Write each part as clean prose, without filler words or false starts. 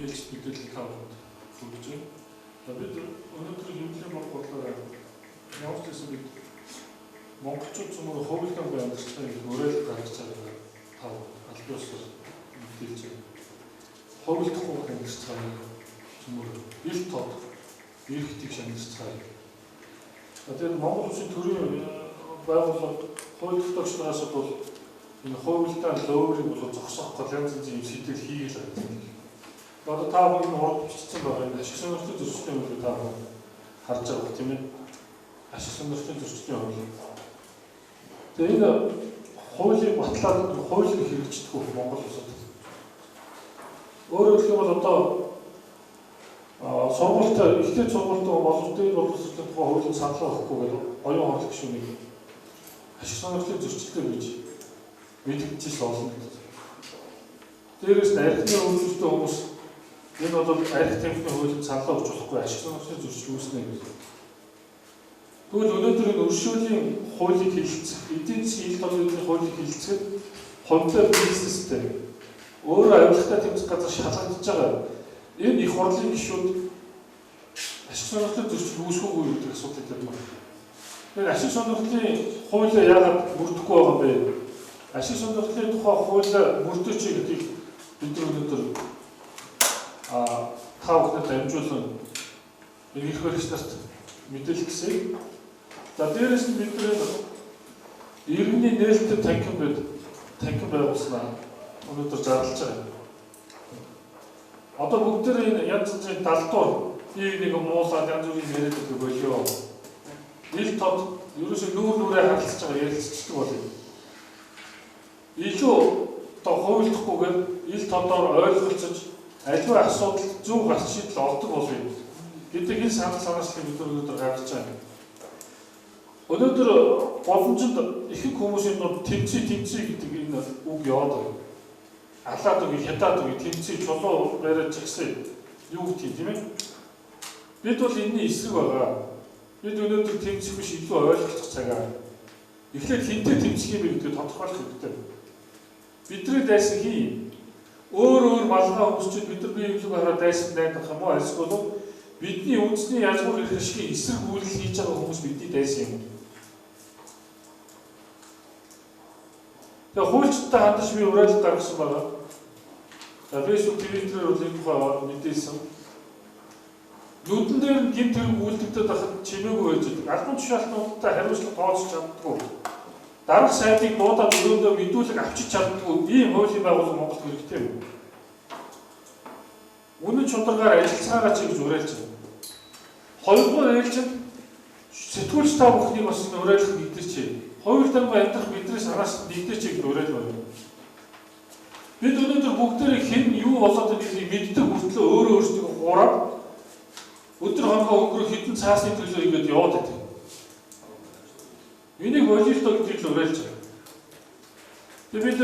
ээлжит мэдээлэл та бүхэнд хүргэж байна. За бид өнөөдөр хэмнэлийн бод бодлоор ямар ч гэсэн бид монголчууд цөмөр хувилдан бай амьдарч байгаа гэдэг уриалга гаргаж байгаа та аль биесээр мэдээлж байна. Хувилдахгүй амьдарч байгаа цөмөр ил тод эрх тэгш амьдарч байгаа. За тэгээд Монгол Улсын төрийн байгууллага хууль тогтоогчдоос бол энэ хувилдаан лөөрийг бол зогсоох гол янз янзын юм сэтэл хийгээл байгаа. Одоо та бүхэн урд бичсэн байгаа энэ ашиг сонирхлын зөрчлийн хуулийг та бүхэн харж байгаа тийм ээ. Ашиг сонирхлын зөрчлийн хууль. Тэгээд энэ хуулийг батлаад хуулийг хэрэгждэг Монгол улсад. Өөрөөр хэлбэл бол одоо сургуультай ихтэй сургуультай боловсролын боловсролын тухай хуулийн санал өгөхгүй гэдэг оюун хурлын гишүүнийг ашиг сонирхлын зөрчилтэй гэж мэдэгдчихсэн олон гэдэг. Дээрээс нь архины үйлдвэртэй хүмүүс энэ бол арх тамхины хуулинд санал өгч болохгүй ашиг сонирхлын зөрчил үүснэ гэж. Тэгвэл өнөөдөр энэ өршөөлийн хуулийг хэлэлцэх, эдийн засгийн ил толгойн хуулийг хэлэлцэхэд хувьтай бизнестэй өөрөө авилгатай тэмцэх газар шалгагдаж байгаа. Энэ их хурлын гишүүд ашиг сонирхлын зөрчил үүсгэхгүй гэдэг асуудлыг тавьмаар. Тэгэхээр ашиг сонирхлын хуулиа яагаад мөрдөхгүй байгаа юм бэ? Ашиг сонирхлын тухай хуулиа мөрдөөч гэдгийг бид нар өнөөдөр та бүхэнд дамжуулан эрх баригч нарт мэдээлэх гэсэн. За дээрээс нь бид нар иргэний нээлттэй танхим бид танхим байгуулснаа өнөөдөр зарлаж байгаа. Одоо бүгдээр энэ янз янзын далдуур нэг нэг муулаад янз бүрийн яриад байдаг болио. Ил тод ерөөсөө нүүр нүрээ харилцаж байгаа ярилцчихдаг болъё. Илүү одоо хувилдахгүйгээр ил тодоор ойлголцож аливаа асуудал зөв гарч шийдэл олдог болъё гэдэг энэ санал санаачлалыг бид өнөөдөр гаргаж байгаа. Өнөөдөр боломжинд ихэнх хүмүүсийн дунд тэмцээ тэмцээ гэдэг энэ үг яваад байгаа. Алаад үгүй, хятад үгүй, тэмцээ, чулуу бариад чагсаа юу гэдэг тийм ээ. Бид бол энэний эсрэг байгаа. Бид өнөөдөр тэмцэх биш илүү ойлголцох цагаа. Эхлээд хинтээ тэмцэх юм бэ гэдгийг тодорхойлох хэрэгтэй. Бидний дайсан хий. Өөр өөр малгай хүмүүсчүүд бид нар бие биеийг хараад дайсан найдах юм уу? Эсвэл бидний үндэсний язгуур эрх ашигын эсрэг үйлдэл хийж байгаа хүмүүс бидний дайсан юм. Тэгээ хуульчтай хандаж би уриалга гаргасан байгаа. За Facebook, Twitter-ээр бол энэ тухай мэдээлсэн. Нүдэн дээр нь гэмт хэрэг үйлдэгдээд байхад чимээгүй байж байгаа. Албан тушаалтнуудтай хариуцлага тооцож чаддаггүй. Дарга сайдыг дуудаад өрөөндөө мэдүүлэг авчиж чаддаггүй. Ийм хуулийн байгууллага Монголд хэрэгтэй юм. Үнэн чударгаар ажиллацгаагаа чи гэж уриалж байна. Хоёрдугаар ээлжинд сэтгүүлч та бүхнийг бас уриалах нэгдэж. Хувилдангүй амьдрах бидний санаас нэгдэж гэж уриалж байна. Бид өнөөдөр бүгдээрээ хэн юу болоод байгааг мэддэг хүртлээ өөрөө өөрсдөө хуураад өдөр хоногоо өнгөрөх хэдэн цаасны төлөө ингэж яваад байдаг. Энийг болилтоо гэдгийг л уриалж байна. Тэгээд бид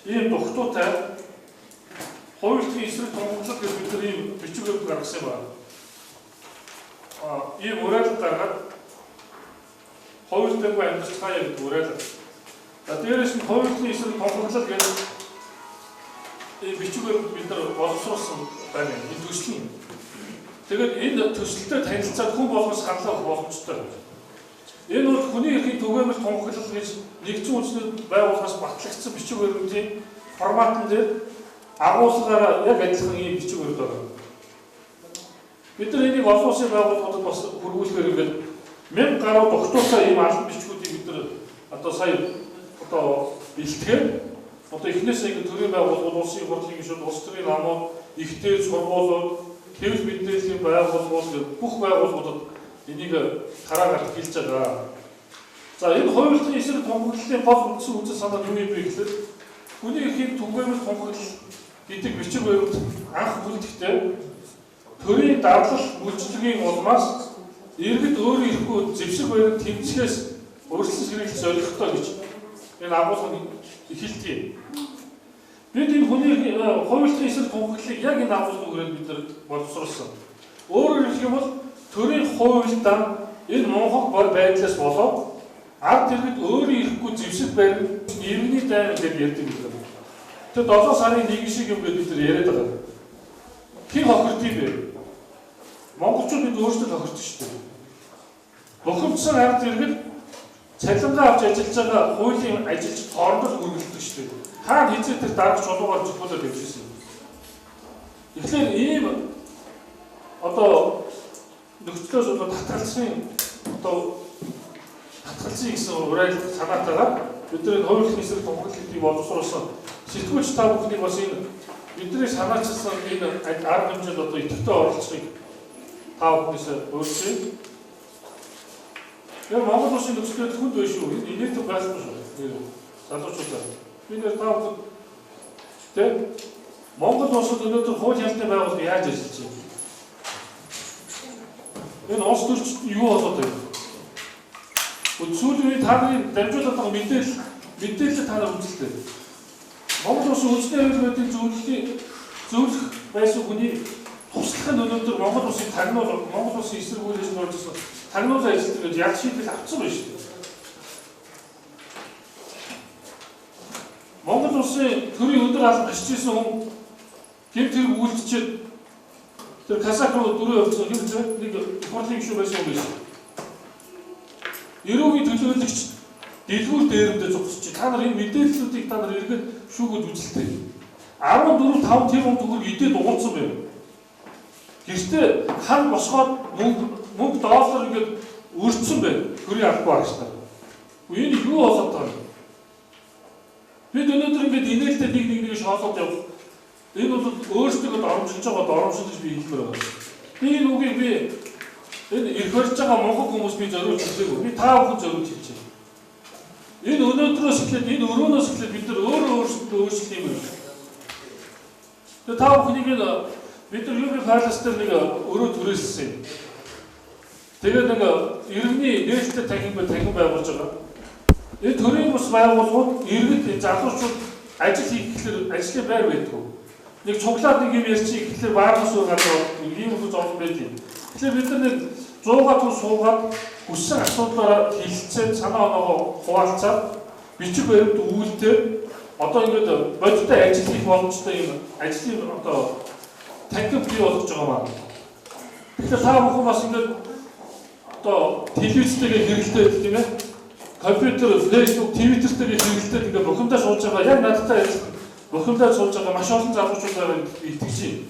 ийм дугтуутай хувилдын эсрэг тунхаглал гэж бид нар ийм бичиг баримт гаргасан юм байна. Ийм уриалга гаргаад хувилдангүй амьдарцгаая гэдэг уриалга. За дээрээс нь хувилдын эсрэг тунхаглал гэж ийм бичиг баримт бид нар боловсруулсан байна. Энэ төсөл нь. Тэгээд энэ төсөлтэй танилцаад хүн болгон санал авах боломжтой. Энэ бол хүний эрхийн түгээмэл тунхаглал гэж нэгдсэн үндэстний байгууллагаас батлагдсан бичиг баримтын форматн дээр агуулгаараа яг адилхан ийм бичиг баримт байна. Бид нар энийг олон улсын байгууллагуудад бас хөрвүүлэхээр ингээд 1000 гаруй тогтоосоо ийм албан бичгүүдийг бид нар одоо сая одоо бэлтгээр одоо эхнээсээ ингээд төрийн байгууллагууд, улсын хурлын гишүүд, улс төрийн намууд, ихтэй сургуулиуд, хэвлэл мэдээллийн байгууллагууд гэх бүх байгууллагуудад энийг тараагаар хэлж байгаа. За энэ хувилдын эсрэг тунхаглалын гол үндсэн үзэл санаа нь юу юм бэ гэхээр хүний эрхийн түгээмэл тунхаглал гэдэг бичиг баримт анх үлдэхдээ төрийн дарлал үйлчилгээний улмаас иргэд өөрөө ирэхгүй зэвсэг баримт тэмцэхээс урьдчилан сэргийлэх зорилготой гэж энэ агуулга нь эхэлдэг. Бид энэ хүний хувилдын эсрэг тунхаглалыг яг энэ агуулгын хүрээнд бид нар боловсруулсан. Өөрөөр хэлэх юм бол төрийн хувилдаан энэ мунхаг байдлаас болоод ард иргэд өөрөө ирэхгүй зэвсэг баримт иргэний дайн гэж ярьдаг юм. Тэр 7 сарын 1 шиг юм бид нар яриад байгаа. Хэн хохирд юм бэ? Монголчууд бид өөрсдөө хохирд шүү дээ. Бухимдсан ард иргэд цалингаа авч ажиллаж байгаа хуулийн ажилчид хоорондоо л үргэлжлдэг шүү дээ. Хаана хэзээ тэр дарга чулуугаар чухалаар явж ирсэн юм. Тэгэхээр ийм одоо нөхцлөөс одоо татгалзсан гэсэн уриалга санаатайгаар бид нар энэ хуулийн эсрэг тунхаглал гэдгийг боловсруулсан. Сэтгүүлч та бүхнийг бас энэ бидний санаачилсан энэ арга хэмжээнд одоо идэвхтэй оролцохыг та бүхнээс урьж байна. Яг Монгол улсын нөхцөл хүнд байна шүү. Энэ инээдэг байхгүй шүү. Залуучуудаа. Би нэр та бүхэн тэ Монгол улсад өнөөдөр хууль хяналтын байгууллага яаж ажиллаж байна? Энэ улс төрчид юу болоод байна? Сүүлийн үе та нарын дамжуулаад байгаа мэдээлэл та нар үзэлтэй. Монгол улсын үндэсний аюул байдлын зөвлөх байсан хүний туслах нь өнөөдөр Монгол улсын тагнуул, Монгол улсын эсрэг үйл ажиллагаа болж байсан тагнуулаа ажилладаг гэж яг шийдэл авсан байна шүү дээ. Монгол улсын төрийн өндөр алба гисчээсэн хүн гэмт хэрэг үйлдчихэд тэр Казах руу дөрөв явцсан нэг их хурлын гишүүн байсан юм биш. Эрүүгийн төлөөлөгч дэлгүүр дээрэмдээ зогсож. Та нар энэ мэдээллүүдийг та нар эргээд шүүгүүд үзэлтэй. 14 5 тэрбум төгрөг идээд угуулсан байна. Гэртээ хан босгоод мөнгө доллар ингээд өртсөн байна. Төрийн албан агчдаа. Энэ юу болоод байгаа юм? Бид өнөөдөр ингээд инээлтэй нэг нэг шоолоод явах. Энэ бол өөрсдөө доромжилж байгаа доромжил гэж би хэлмээр байна. Би энэ үгийг би энэ эрх барьж байгаа монгол хүмүүс би зориулж хэлээгүй. Би та бүхэн зориулж хэлж байна. Энэ өнөөдрөөс эхлээд энэ өрөөнөөс эхлээд бид нар өөрөө өөрсдөө өөрчлөх юм байна. Тэгээ та бүхнийг энэ бид нар UB Palace дээр нэг өрөө түрээссэн юм. Тэгээ нэг иргэний нээлттэй танхим байгуулж байгаа. Энэ төрийн бус байгууллагууд иргэд залуучууд ажил хийх гэхлээр ажлын байр байдгүй. Нэг цуглаад нэг юм ярьчих гэхлээр баарнаас өөр газар ийм их зовлон байдаг. Тэгэхээр бид нар нэг 100 тун суугаад хүссэн асуудлаараа хэлэлцээд санаа оноогоо хуваалцаад бичиг баримт үйлдэл одоо ингээд бодиттой ажил хийх боломжтой юм ажлын одоо танхим бий болгож байгаа маа. Тэгэхээр та бүхэн бас ингээд одоо телевизтэйгээ хэрэглэдэг тийм ээ. Компьютер, Facebook, Twitter-тэйгээ хэрэглэдэг ингээд бухимдаа сууж байгаа яг надтай бухимдаа сууж байгаа маш олон залуучууд байгаа гэдэгт би итгэж байна.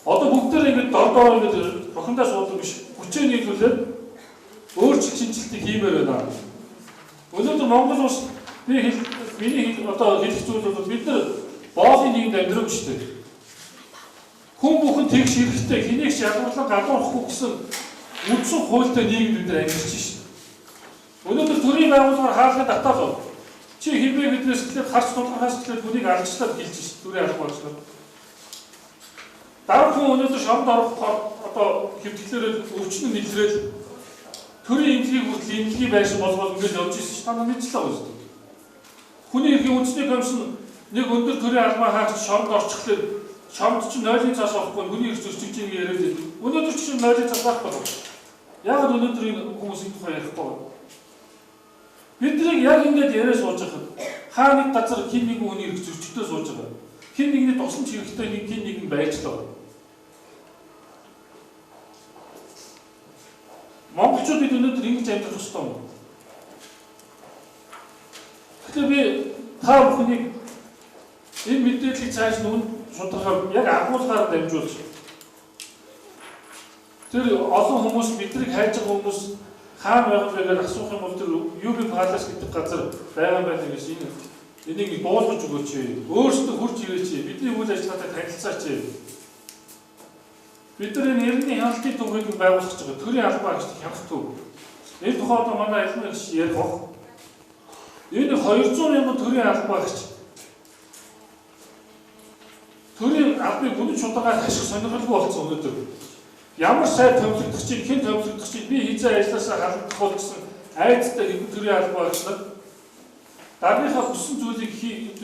Одоо бүгдээр ингээд дор ингээд бухимдаа суудаг биш. Хүчээ нийлүүлээд өөрчлөлт шинжилтийг хиймээр байна. Өнөөдөр Монгол улс миний одоо хэлэх зүйл бол бид нар боолын нийгэмд амьдрах шүү дээ. Хүн бүхэн тэгш хэрэгтэй, хэнийг ч ядуурлан гадуурхахгүй гэсэн үндсэн хуультай нийгэмд бид нар амьдарч шээ. Өнөөдөр төрийн байгууллагаар хаалгын татаал бол чи хинбэ гэднээс эхлээд харц тулгархаас эхлээд хүнийг алчлаад хэлж шээ. Төрийн алба болчлоо. Дарга хүн өнөөдөр шомд орох одоо хэвтгэлээрээ өвчин нь илрээл төрийн эмнэлгийг хүртэл эмнэлгийн байшин болгоод ингээд явж ирсэн чи та нар мэдчихлээ ғой шүү дээ. Хүний эрхийн үндэсний комисс нэг өндөр төрийн албан хаагч шомд орчихлоо шомд чинь нойлын цаас авахгүй хүний эрх зөрчиж байгаа яриад байна. Өнөөдөр чинь нойлын цаас байхгүй байна. Яагаад өнөөдөр энэ хүмүүс энэ тухай ярихгүй байна? Бидний яг ингээд яриа сууж байхад хаа нэг газар хэн нэгэн хүний эрх зөрчигдөө сууж байгаа. Хэн нэгний тусламж хэрэгтэй нэг хэн нэгэн байж л байгаа. Монголчууд бид өнөөдөр ингэж амьдрах ёстой юм. Тэгэхээр би та бүхнийг энэ мэдээллийг цааш нүн шударгаар яг агуулгаар дамжуулж тэр олон хүмүүс биднийг хайж байгаа хүмүүс хаана байгаа вэ гэж асуух юм бол тэр UB Palace гэдэг газар байгаа юм байна гэж энийг дуулгаж өгөөч. Өөрсдөө хурж ирээч. Бидний үйл ажиллагаатай танилцаач. Бид нар энэ иргэний хяналтын төвийг байгуулах гэж байгаа. Төрийн албан агч хяналт төв. Энэ тухай одоо манай албан агч ярих бох. Энэ 200 мянган төрийн албан агч төрийн албыг үнэн шударгаар хашиг сонирхолгүй болсон өнөөдөр. Ямар сайн томилогдох чинь, хэн томилогдох чинь, би хизээ ажилласаа халагдах бол гэсэн айдастай хэдэн төрийн албан агч нар даргийнхаа хүссэн зүйлийг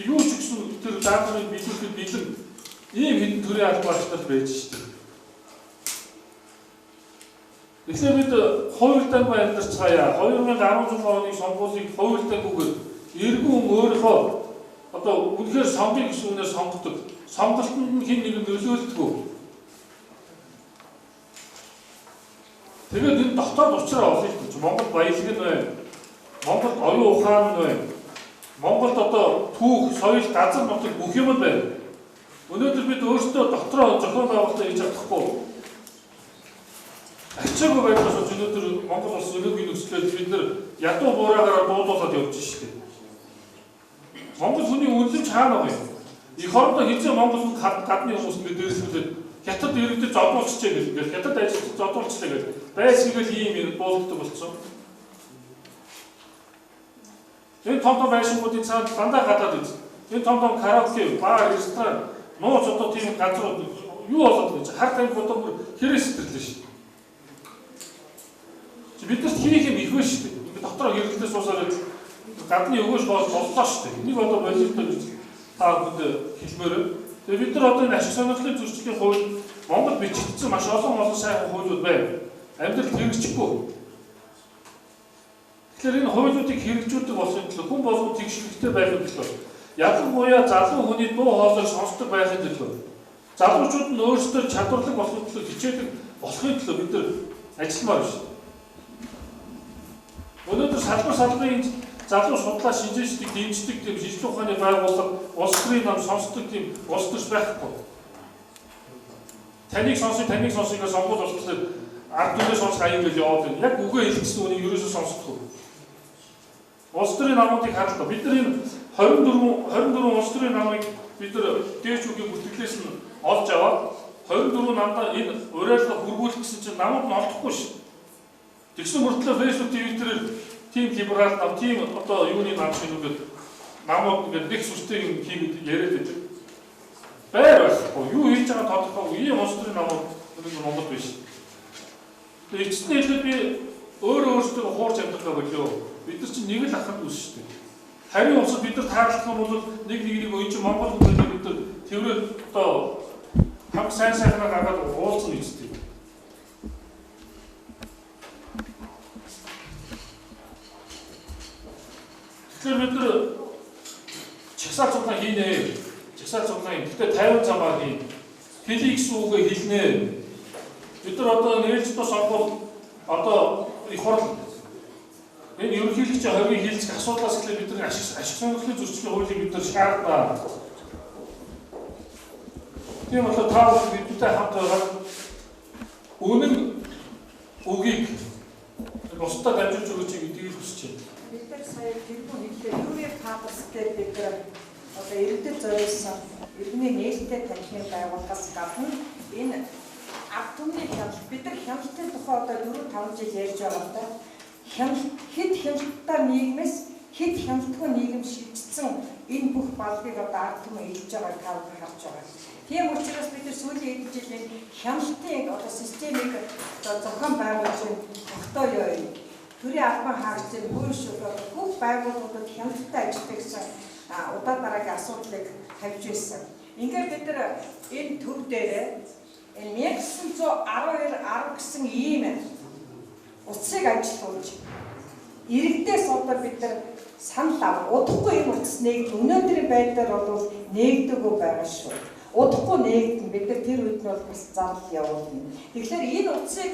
юу ч гэсэн тэр даатгыг биелүүлэхэд бэлэн ийм хэдэн төрийн албан агч нар байж шүү дээ. Тэгэхээр бид хувилдаангүй амьдарцгаая. 2016 оны сонгуулийг хувилдаангүйгээр эргэн өөрийнхөө Одоо үнэхээр сонгоё гэсэн үнээр сонгодог. Сонголтонд нь хэн нэгэн нөлөөлдөггүй. Тэгээд энэ дотоод учраа олъё гэж. Монгол баялаг нь байна. Монголд оюун ухаан нь байна. Монголд одоо түүх, соёл, газар нутаг бүх юм нь байна. Өнөөдөр бид өөрсдөө дотроо зохион байгуулалтаа хийж чадахгүй. Ачаагүй байдлаас болж өнөөдөр Монгол улс өнөөгийн нөхцөлөд бид нар ядуу буураагаараа дуудуулаад явж штеп. Монгол хүний үнэлэмж хаана байгаа юм? Их орондоо хэзээ Монгол хүн гадны хүмүүс ингээд дээрсүүлээд хятад иргэдэд зодуулчихжээ гэх ингээд хятад ажилтнад зодуулчихлаа гэх байсгээл ийм юм буулгадаг болсон. Энэ том том байшингуудын цаана дандаа гадаад үз. Энэ том том караоке, бар, ресторан, нууц одоо тийм газрууд юу болоод байна? Хар тамхи одоо бүр хэрэг сэтэрлээ шүү дээ. Бид нарт хийх юм их байна шүү дээ. Ингээд дотроо хэрэглээ суусаар гадны өгөөж боллоо шүү дээ. Энийг одоо болигдоо гэж та бүхэнд хэлмээр. Тэгээ бид нар одоо энэ ашиг сонирхлын зөрчлийн хууль Монгол бичигдсэн маш олон сайхан хуулиуд байна. Амьдралд хэрэгжихгүй. Тэгэхээр энэ хуулиудыг хэрэгжүүлдэг болохын төлөө хүн болгон тэгшилттэй байхын төлөө ялангуяа залуу хүний дуу хоолойг сонсдог байхын төлөө залуучууд нь өөрсдөө чадварлаг болохын төлөө хичээлэг болохын төлөө бид нар ажилламаар байна. Өнөөдөр салбарын залуу судлаа шинжээчдийг дэмждэг тийм шинжлэх ухааны байгууллага, улс төрийн нам сонсдог тийм улс төрч байхгүй. Таныг сонсъё, таныг сонсъё гэж сонгуул болчихлоо. Ард түмээ сонсох аян гэж яваад байна. Яг үгээ хэлсэн үнийг ерөөсөө сонсдоггүй. Улс төрийн намуудыг харлаа. Бид нар энэ 24 улс төрийн намыг бид нар дээш үгийн бүртгэлээс нь олж аваад 24 намдаа энэ уриалга хөргүүлэх гэсэн чинь намууд нь олдохгүй шин. Тэгсэн мөртлөө Facebook, Twitter-ээр тийм либерал нам, тийм одоо юуны нам шиг ингээд намууд ингээд нэг сүртэй юм хийгээд яриад байдаг. Байр байхгүй. Юу хийж байгаа тодорхойгүй. Ийм улс төрийн намууд өнөөдөр Монголд биш. Тэгээ эцэст нь хэлбэл би өөрөө өөрсдөө хуурч амьдрахаа болио. Бид нар чинь нэг л ахад үс шүү дээ. Харин улсад бид нар таарлах юм бол нэг нэг нэг энэ чинь Монгол хүн бид нар тэрвэр одоо хамт сайн сайхнаа гаргаад уулзна гэж дээ. Тэгэхээр бид нар чагсаал цуглаан хийнэ. Чагсаал цуглаан. Гэхдээ 50 замаар хийнэ. Хэлий гэсэн үгээ хэлнэ. Бид нар одоо нээлттэй сонгуул одоо их хурл энэ ерөнхийлөгчийн хорийн хилцэх асуудлаас эхлээд бид нар ашиг сонирхлын зөрчлийн хуулийг бид нар шаардна. Тийм болохоор та бүхэн бидэнтэй хамт байгаа үнэн үгийг бусдад дамжуулж өгөөч гэдгийг хүсэж байна. Бид нар сая тэргүүн хэллээ. Юурийн паблик дээр бид нар одоо иргэдэд зориулсан иргэний нээлттэй танхимын байгууллагаас гадна энэ ард түмний хяналт бид нар хяналтын тухай одоо 4-5 жил ярьж байгаа л да. Хяналт хэд хяналттай нийгмээс хэд хяналтгүй нийгэм шилжсэн энэ бүх балгийг одоо ард түмэн илж байгааг та бүхэн харж байгаа. Тийм учраас бид нар сүүлийн хэдэн жилийн хяналтын одоо системийг одоо зохион байгуулж тогтооё юм. Төрийн албан хаагчдын буйн шүлэг бүх байгууллагуудад хяналттай ажилладаг гэсэн удаа дараагийн асуудлыг тавьж байсан. Ингээд бид нар энэ төв дээр энэ 1912 10 гэсэн ийм утсыг ажилуулж иргэдээс одоо бид нар санал ав. Удахгүй ийм утас нээгд өнөөдрийн байдлаар бол нээгдээгүй байгаа шүү. Удахгүй нээгдэн бид нар тэр үед нь бол бас зардал явуулна. Тэгэхээр энэ утсыг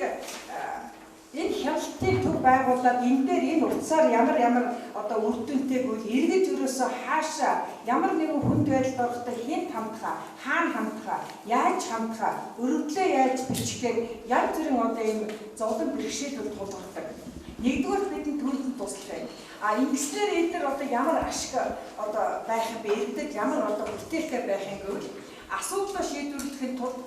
энэ хяналтын төв байгуулад энэ дээр энэ утсаар ямар ямар одоо үр дүнтэй гэвэл иргэд ерөөсөө хаашаа ямар нэгэн хүнд байдалд орохдоо хэн хамтгаа, хаана хамтгаа, яаж хамтгаа, өргөдлөө яаж бичихээр янз бүрийн одоо ийм зовлон бэрхшээлүүд тулгардаг. Нэгдүгээр бидэнд төрөлд туслах юм. А ингэснээр эдгээр одоо ямар ашиг одоо байх юм бэ? Иргэдэд ямар одоо бүтээлтэй байх юм гэвэл асуудлаа шийдвэрлэхийн тулд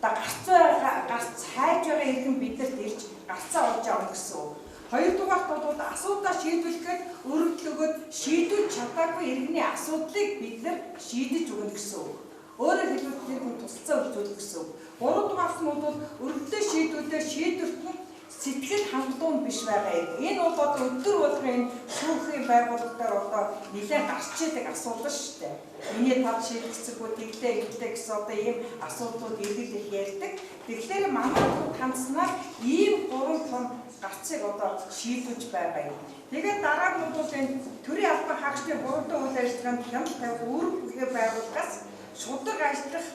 одоо гарц хайж байгаа иргэн бидэрт ирж гарцаа олж авна гэсэн үг. Хоёрдугаарт бол асуудлаа шийдвэрлэхэд өргөдөл өгөөд шийдвэж чадаагүй иргэний асуудлыг бид нар шийдэж өгнө гэсэн үг. Өөрөөр хэлбэл тэр хүн тусалцаа үзүүлэх гэсэн үг. Гуравдугаарт нь бол өргөдлөө шийдвүлээ шийдвэрт нь сэтгэл хангалуун биш байгаа юм. Энэ бол одоо өдөр болгон энэ шүүхийн байгууллагаар одоо нэлээд гарч идэг асуудал шүү дээ. Миний тал шийдэгцэхгүй тэглээ гэдлээ гэсэн одоо ийм асуудлууд эргэл их ярьдаг. Тэгэхээр манай төв хандсанаар ийм гурван том гарцыг одоо шийдвэж байгаа юм. Тэгээд дараа нь бол энэ төрийн албан хаагч хаагчдын хурдан үйл ажиллагаанд хяналт тавих үүрэг бүхий байгууллагаас шударга ажиллах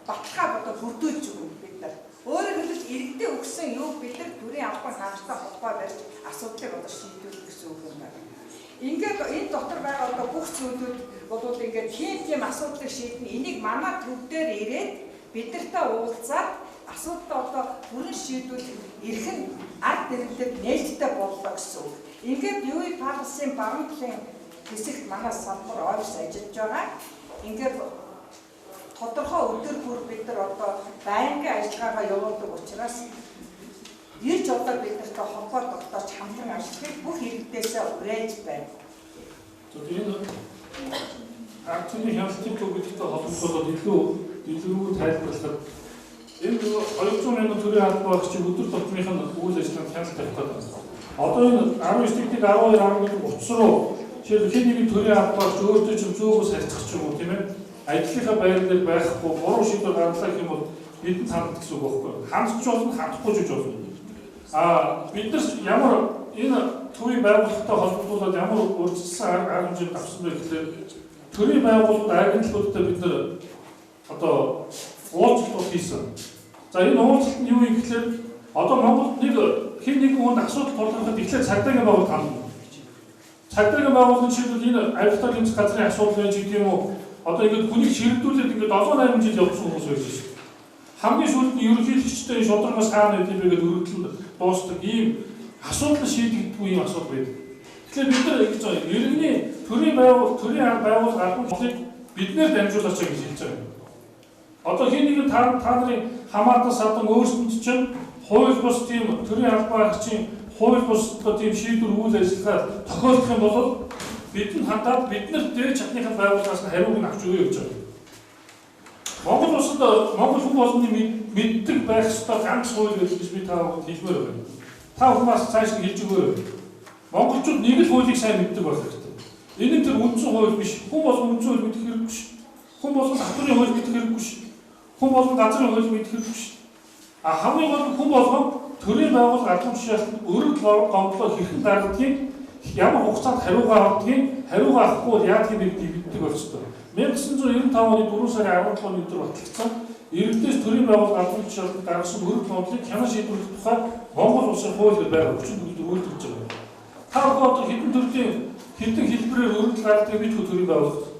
баталгаа одоо бүрдүүлж өгнө бид нар. Өөрөөр хэлбэл иргэдээ өгсөн юу бид нар төрийн албан хаагчтай холбоо барьж асуудлыг одоо шийдвэрлэх гэсэн үг юм байна. Ингээд энэ дотор байгаа одоо бүх зүйлүүд бол ингээд тийм асуудлыг шийднэ. Энийг манай төв дээр ирээд бидэртэй уулзаад асуудлаа одоо бүрэн шийдвэрлэх эрх нь ард иргэдэд нээлттэй боллоо гэсэн үг. Ингээд UV Palace-ын баруун талын хэсэгт манай салбар офис ажиллаж байгаа. Ингээд тодорхой өдөр бүр бид нар одоо байнгын ажиллагаагаа явуулдаг учраас ирж одоо бид нартай холбоо тогтоож хамтран ажиллахыг бүх иргэдээсээ уриалж байна. Энэ ард түмний хяналтын төв гэдэгтэй холбогдуулаад илүү дэлгэрэнгүй тайлбарлахад энэ 200 мянган төрийн албан хаагчийн өдөр тутмынх нь үйл ажиллагаанд хяналт тавих гэдэг байна. Одоо энэ 19-ийг 12 11 утас руу жишээлбэл хэн нэгэн төрийн албан хаагч өөртөө ч зөөгөөс харьцах ч юм уу тийм ээ ажлынхаа байран дээр байхгүй буруу шийдвэр гаргалаа гэх юм бол бидэнд ханддаг гэсэн үг байхгүй. Хандч болно, хандахгүй ч гэж болно. Бид нар ямар энэ төрийн байгууллагатай холбогдуулаад ямар урьдчилсан арга хэмжээнд авсан бэ гэхлээр төрийн байгууллагууд агентлагуудтай бид нар одоо уулзалт хийсэн. За энэ уулзалт нь юу юм гэхлээр одоо Монголд нэг хэн нэгэн хүнд асуудал тулгархад эхлээд цагдаагийн байгууллага хандна. Цагдаагийн байгууллага нь жишээлбэл энэ авилтаа гэмтэх газрын асуудал байж гэх юм уу одоо ингээд хүнийг ширдүүлээд ингээд 7 8 жил явсан хүмүүс байж шээ. Хамгийн сүүлд нь ерөнхийлөгчтэй шударгаас хаана байд юм бэ гэдээ өргөдөл дуустдаг ийм асуудал шийдэгддэггүй ийм асуудал байдаг. Тэгэхээр бид нар ингэж байгаа иргэний төрийн байгууллага төрийн байгууллага албан ёслыг биднээр дамжуулаач гэж хэлж байгаа юм. Одоо хэн нэгэн та нарын хамаатан садан өөрсөнд чинь хууль бус тийм төрийн албан хаагчийн хууль бус одоо тийм шийдвэр үйл ажиллагаа тохиолдох юм бол бидэнд хандаад бид нар дээд чатныхаа байгууллагаас нь хариуг нь авч өгье гэж байгаа. Монгол улсад Монгол хүн болгоны мэддэг байх ёстой ганц хууль гэж би та бүхэнд хэлмээр байна. Та бүхэн бас цааш нь хэлж өгөөрэй. Монголчууд нэг л хуулийг сайн мэддэг байх хэрэгтэй. Энэ нь тэр үндсэн хууль биш. Хүн болгон үндсэн хууль мэдэх хэрэггүй ш. Хүн болгон татварын хууль мэдэх хэрэггүй ш. Хүн болгон газрын хууль мэдэх хэрэггүй ш. А хамгийн гол нь хүн болгон төрийн байгууллага албан тушаалтанд өргөдөл гомдлоо хэрхэн гаргадгийг ямар хугацаанд хариугаа авдгийг хариугаа авахгүй бол яадгийг гэдгийг мэддэг байх ёстой. 1995 оны 4 сарын 17-ны өдөр батлагдсан иргэдээс төрийн байгууллага албан тушаалтанд гаргасан өргөдөл гомдлыг хянан шийдвэрлэх тухай Монгол улсын хууль гэж байгаа. 34 үйлдэж байгаа. Та бүхэн одоо хэдэн төрлийн хэдэн хэлбэрээр өргөдөл гаргадаг мэдгүй төрийн байгууллага.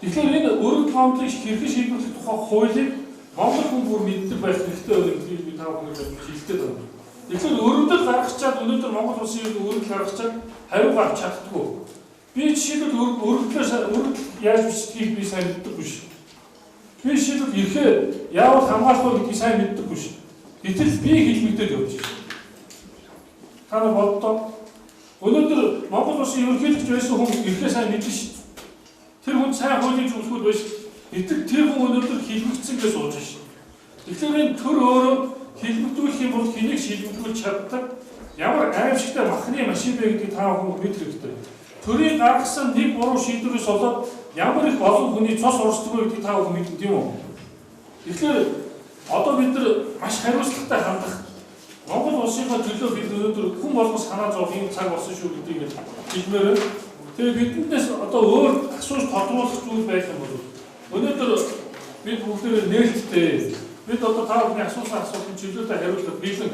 Тэгэхээр энэ өргөдөл гомдлыг хэрхэн шийдвэрлэх тухай хуулийг Монгол хүн бүр мэддэг байх хэрэгтэй байна гэдгийг би та бүхэнд хэлдэг байна. Тэгэхээр өргөдөл гаргачаад өнөөдөр Монгол улсын иргэн өргөдөл гаргачаад хариугаа авч чаддаггүй. Би жишээлбэл өргөдөл яаж бичдгийг би сайн мэддэг биш. Би жишээлбэл эрхээ яавал хамгаалах вэ гэдгийг сайн мэддэг биш. Гэтэл би хэлмэгдээд явж байна. Та нар бодлоо. Өнөөдөр Монгол улсын ерөнхийлөгч байсан хүн эрхээ сайн мэднэ шүү дээ. Тэр хүн сайн хуулийн зөвлөхүүд байж гэтэл тэр хүн өнөөдөр хэлмэгдсэн гэж сууж байна шүү. Тэгэхээр энэ төр өөрөө хэлмэгдүүлэх юм бол хэнийг шилмэгдүүлж чаддаг ямар аимшигтай махны машин бэ гэдгийг та бүхэн мэдэх хэрэгтэй. Төрийн гаргасан нэг буруу шийдвэрээс болоод ямар их олон хүний цос урсдаг вэ гэдгийг та бүхэн мэднэ тийм үү? Тэгэхээр одоо бид нар маш хариуцлагатай хандах Монгол улсынхаа төлөө бид өнөөдөр хүн болгон санаа зовох юм цаг болсон шүү гэдгийг хэлмээр байна. Тэгээ биднээс одоо өөр асууж тодруулах зүйл байх юм бол өнөөдөр бид бүгдээрээ нээлттэй. Бид одоо та бүхний асуусан асуултанд чөлөөтэй хариулах бэлэн.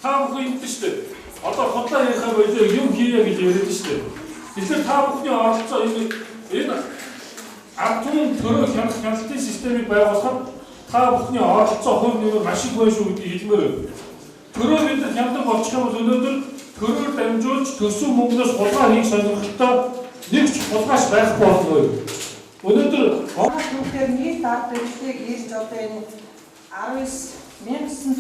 Та бүхэн ингэдэж шүү дээ. Одоо худлаа ярихаа болоо юм хийе гэж яриад шүү дээ. Тэгэхээр та бүхний оролцоо энэ ард түмэн төрөө хянах хяналтын системийг байгуулахад та бүхний оролцоо хувь нэмэр маш их байна шүү гэдгийг хэлмээр байна. Төрөө бид нар хяндаг болчих юм бол өнөөдөр төрөөр дамжуулж төрсөн мөнгнөөс хулгай хийх сонирхолтой нэг ч хулгайч байхгүй болно. Өнөөдөр түүхээр нийт ард иргэдийг ирж одоо энэ 19 1912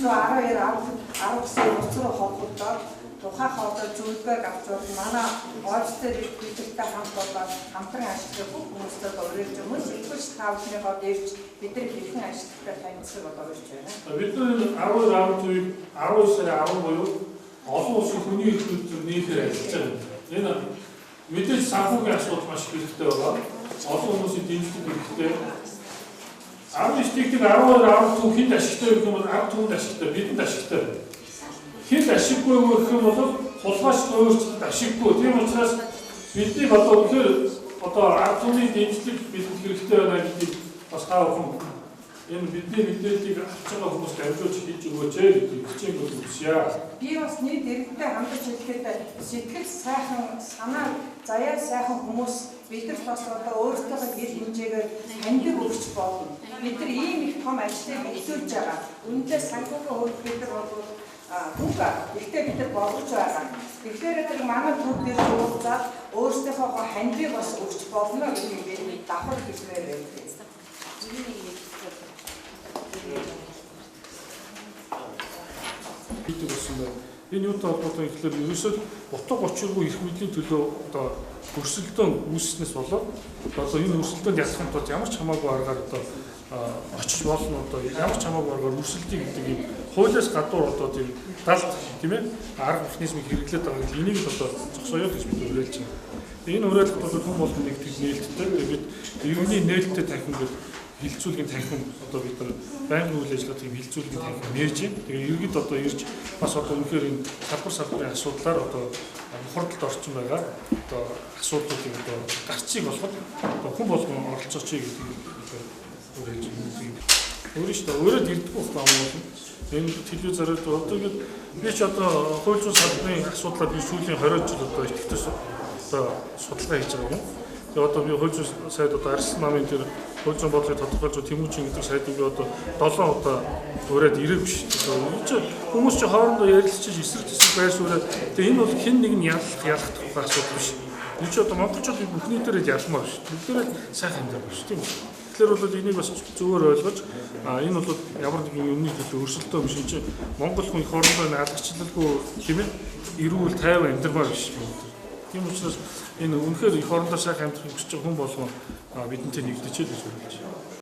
19 улс руу холбогдоод тухайхаа одоо зөвлөгөөг авч бол манай офис дээр бидэртэй хамт одоо хамтран ажиллах бүх хүмүүстэй уриалж өмнө сэтгүүлч та бүхнийхээ ирж бид нар хэрхэн ажиллахтай танилцах одоо урьж байна. Бид нар 12 10-ыг 12 сарын 10 буюу олон улсын хүний эрхлэлтээр нийлээр ажиллаж байгаа. Энэ мэдээж санхүүгийн асуудал маш их хэрэгтэй байгаа. Олон хүмүүсийн дэмжлэг хэрэгтэй. 19 тэгтэг 12 12 хэд ашигтай гэх юм бол ард түмэнд ашигтай, бидэнд ашигтай. Хэд ашиггүй гэх юм бол хулгайч өөрчлөлт ашиггүй. Тийм учраас Бидний одоо үнэхээр одоо ард түмний дэмжлэг бидэнд хэрэгтэй байна гэдгийг бас та бүхэн энэ бидний мэдээллийг авч байгаа хүмүүст дамжуулж хийж өгөөч гэдгийг хичээнгүй хүсье. Би бас нийт иргэдтэй хандаж хэлэхэд сэтгэл сайхан, санаа заяа сайхан хүмүүс бид нар бас одоо өөрсдийнхөө гэр хэмжээгээр таньдаг өгч болно. Бид нар ийм их том ажлыг эхлүүлж байгаа. Үнэндээ санхүүгийн хувьд бид нар бол мөнгө ихтэй бид нар болгож байгаа. Тэгэхээр тэр манай төв дээр уулзаад өөрсдийнхөө хандвыг бас өгч болно гэдгийг би давхар хэлмээр байна. Хийдэг болсон байна. Энэ юутай холбоотой гэхлээр ерөөсөө утга учиргүй эрх мэдлийн төлөө одоо өрсөлдөөн үүснээс болоод одоо энэ өрсөлдөөнд ялахын тулд ямар ч хамаагүй аргаар одоо очиж болно, одоо ямар ч хамаагүй аргаар өрсөлдөе гэдэг юм хуулиас гадуур одоо тийм далд тийм арга механизмыг хэрэглээд байгаа гэдэг энийг л одоо зогсооё гэж бид уриалж байна. Энэ уриалгад бол хүн болгон нэгтгэж нээлттэй. Тэгээд бид иргэний нээлттэй танхим гэж хилцүүлгийн танхим одоо бид нар байнгын үйл ажиллагаа тийм хилцүүлгийн танхим нээж байна. Тэгээ иргэд одоо ирж бас одоо үнэхээр энэ салбар салбарын асуудлаар одоо мухардалд орсон байгаа одоо асуудлуудыг одоо гарцыг болоход одоо хүн болгон оролцооч гэдгийг уриалж байна. Өөрөө шүү дээ өөрөө ирдэггүй байхгүй юм бол энэ телевизээр одоо ингээд би ч одоо хууль зүйн салбарын асуудлаар би сүүлийн 20 жил одоо идэвхтэй одоо судалгаа хийж байгаа юм. Тэгээ одоо би хууль зүйн сайд одоо Арслан намын тэр хууль зүйн бодлогыг тодорхойлж Тэмүүжин гэдэг сайдыг би одоо 7 удаа ураад ирээгүй шүү дээ. Хүмүүс чи хоорондоо ярилцчих эсрэг тэсрэг байр сууриа. Тэгээ энэ бол хэн нэг нь ялах тухай асуудал биш. Энэ чи одоо монголчууд бүхний дээрээ ялмаар шүү. Бүгдээрээ сайхан амьдрах шүү, тийм үү? Тэгэхээр бол энийг бас зөвөр ойлгож энэ бол ямар нэгэн юмны төлөө өрсөлдөөн биш. Энэ чи монгол хүн хоорондоо алгачлалгүй тийм эрүүл тайван амьдрмаар биш. Тийм учраас энэ үнэхээр их орондоо сайхан амьдрахыг хүсэж байгаа хүн болгон бидэнтэй нэгдэж л гэж хэлж байна.